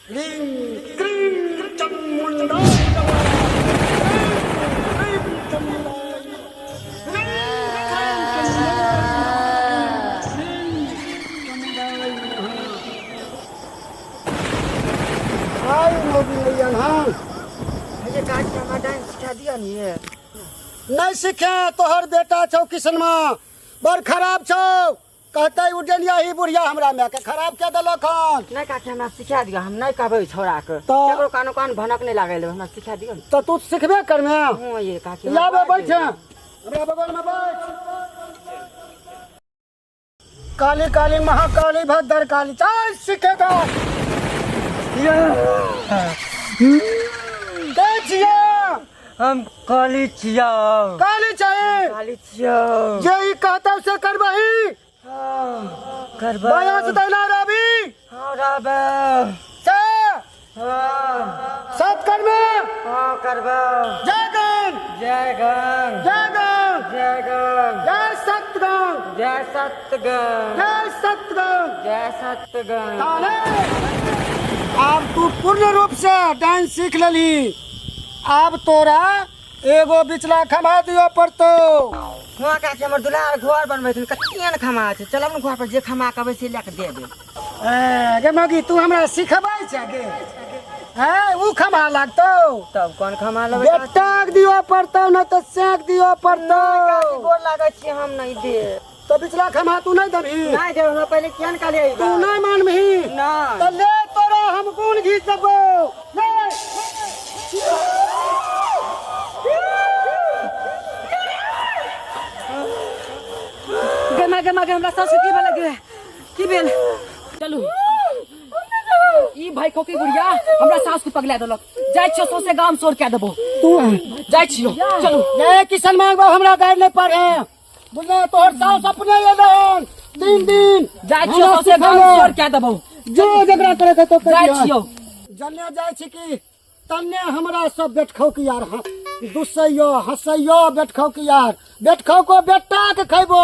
ह्रीं क्रीं चामुण्डाय नमः। ह्रीं क्रीं चामुण्डाय नमः। ह्रीं क्रीं चामुण्डाय नमः। ह्रीं चामुण्डाय नमः। आइ मोदी अइयन हन। ये काकी हमरा डांस सिखा दिअ ने ये। नहीं सीखे तोहर बेटा छौ किसनमा बड़ खराब छौ कहते उडेनिया ही बुढ़िया हमरा माय के खराब के देलक हन। नहीं काकी हमरा सिखा दिअ, हम नहीं कहबै छोड़ा के, तऽ- केकरो कानो कान भनक नहीं लागल, हमरा सिखा दिअ ने। तऽ तू सिखबे करमे। हाँ ये काकी। लाबे बैठ हमरा बगल में बैठ। काली काली महाकाली भद्र काली चल सिखेगा। के छियै? हम काली छियौ। काली चाहिए? काली छियौ। जे ई कहतौ से करबही? हाँ, करबै। बायां से दाहिना रहबी? हाँ, रहबै। से हाँ। सत करबे? हाँ, करबै। जय गंग। जय गंग। जय गंग। जय गंग। जय सतगंग। जय सतगंग। जय सतगंग। जय सतगंग। ताले। आब तू पूर्ण रूप से डांस सीख लेलही, आब तोरा एगो बिचला खमा दियो पड़तो। हुआं काकी हमर दुलार घर बनबै छथिन, कते ने खमा छै, चलब ने घर पर, जे खमा कहबै से लए के दे देब। ए, गे मगी, तू हमरा सिखबै छै गे? हैं, ऊ खमा लागतो? तब कोन खमा लेबै काकी? बेटाक दियो पड़तो, नहि तऽ सेक दियो पड़तो। काकी गोर लागै छी, हम नहीं देब। तऽ बिचला खमा तू नहीं देबही? नहीं देब। हमरा पहिले किया ने कहलियै? तू नहीं मानबही? नहीं। तऽ ले तोरा हम गुण घीच देबो। ले। गे माय गे माय गे, हमरा सासु की भेल गे? की भेल? चलू, ई भाई खोकी बुढ़िया हमरा सास के पगला देलक। जाइ छियो, सौंसे गाम शोर कए देबो। तू जाइ छियो, चलू। ए किशन मांगबो, हमरा गारि नहीं पड़े, बुझले? तोहर सास अपने एलन 3 दिन। जाइ छियो, हमरा सौंसे गाम सिखैले। शोर कए देबो। जो जकरा करे के तो जाइ करिहे। छियो। जन्ने जाइ छी कि तन्ने हमरा सब बेटखौ की यार दुसैयो हंसैयो। बेटखौ की यार, बेटखौ को बेटा के खैबो।